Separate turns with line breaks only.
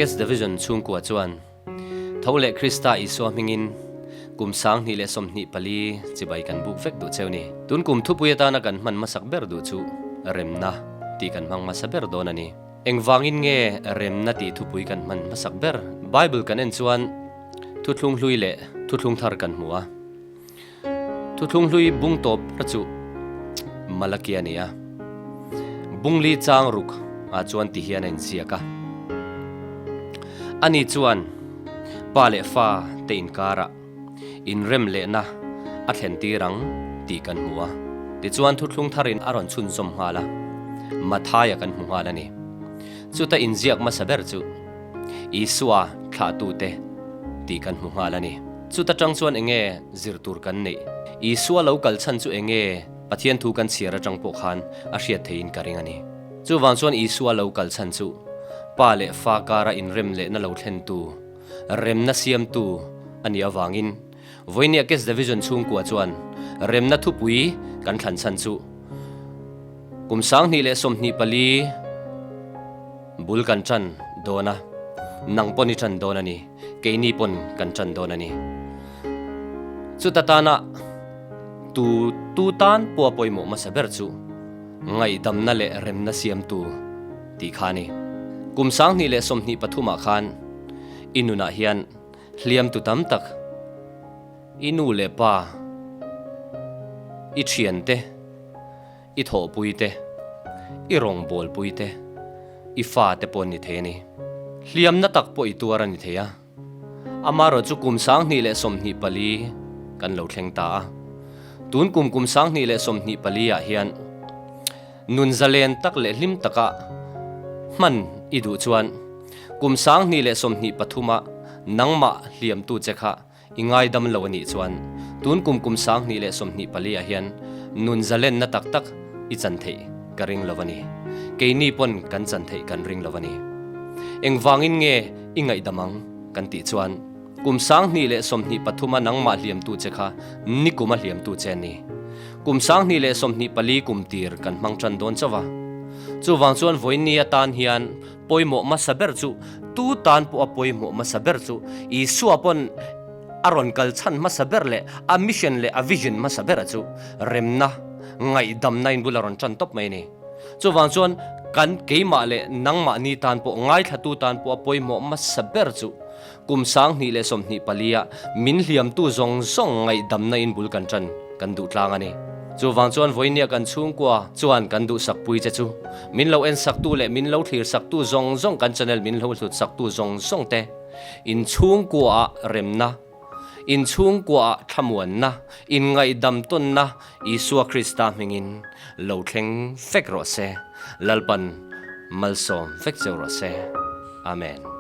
Kes Division chhungkua chuan tho leh Krista Isua hmingin kum 2024 chibai kan buk vek duh cheu ni. Tun kum thupui atana kan hman hmasak ber duh chu remna tih kan hmang hmasa ber dawn a ni. Engvangin nge remna tih thupui kan hman hmasak ber? Bible kan en chuan thuthlung hlui leh thuthlung thar kan hmu a. Thuthlung hlui bung tawp ra chu Malakia a ni a. Bungli chang ruk ah chuan ti hian a inziak a. Ani chuan pa leh fa te inkarah inrem lehna a thlen tir ang tih kan hmu a. Tichuan thuthlung tharin a rawn chhunzawm nghal a, Mathaia kan hmu nghal a ni. Chuta inziak hmasa ber chu Isua thlahtute tih kan hmu nghal a ni. Chuta tang chuan enge zir tur kan neih? Isua lo kal chhan chu enge Pathian thu kan chhiar atang pawh khan a hriat theihin ka ring a ni. Chuvang chuan Isua lo kal chhan chu Pa leh Fa kara inrem lehna lo thlentu, remna siamtu a nih avangin Vawinia Guest Division chhungkua chuan remna thupui kan thlan chhan chu kum 2024 bul kan tan dawn a, nang pawn i tan dawn a ni, keini pawn kan tan dawn a ni. Chuta tana tu tu tan pawha pawimawh hmasa ber chu ngaihdamna leh remna siamtu tih kha a ni. Kum 2023 ah khan i nunah hian Hliamtu tam tak, i nu leh pa, i thiante, i thawhpuite, i rawngbawlpuite, i fate pawh an ni thei a ni. Hliamna tak pawh i tuar a ni thei a, amaherawh chu kum 2024 kan lo thleng ta a. Tun kum kum 2024 ah hian nun zalen tak leh hlim taka hman i duh chuan, Kum 2023 ah nangmah hliamtu che kha i ngaidam lo a nih chuan tun kum kum 2024 ah hian nun zalenna tak tak i chan theih ka ring lo a ni. Keini pawn kan chan theih kan ring lo a ni. Engvangin nge i ngaihdam ang kan tih chuan kum 2023 a nangmah hliamtu che kha nikum a hliamtu che a ni. Kum 2024 kum tir kan hmang tan dawn chauh a. Chuvang chuan vawiinni atan hian Pawimawh hmasa ber chu, tu tan pawh a pawimawh hmasa ber chu Isua pawn a rawn kal chhan hmasa ber leh a mission leh a vision hmasa ber a chu remna, ngaihdamna in bul a rawn tan tawp mai a ni. Chuvang chuan kan keimah leh nangmahni tan pawh ngaithlatu tan pawh a pawimawh hmasa ber chu kum 2024 a min hliamtu zawng zawng ngaihdamna in bul kan tan kan duh tlang a ni. Chuvang chuan vawinia kan chhungkua chuan kan duhsakpui che chu min lo ensaktu leh min lo thlirsaktu zawng zawng kan channel min lo hlutsaktu zawng zawng te in chhungkuaah remna, in chhungkuaah thlamuanna, in ngaihdam tawnna Isua Krista hmingin lo thleng vek rawh se. Lalpan malsawm vek cheu rawh se. Amen.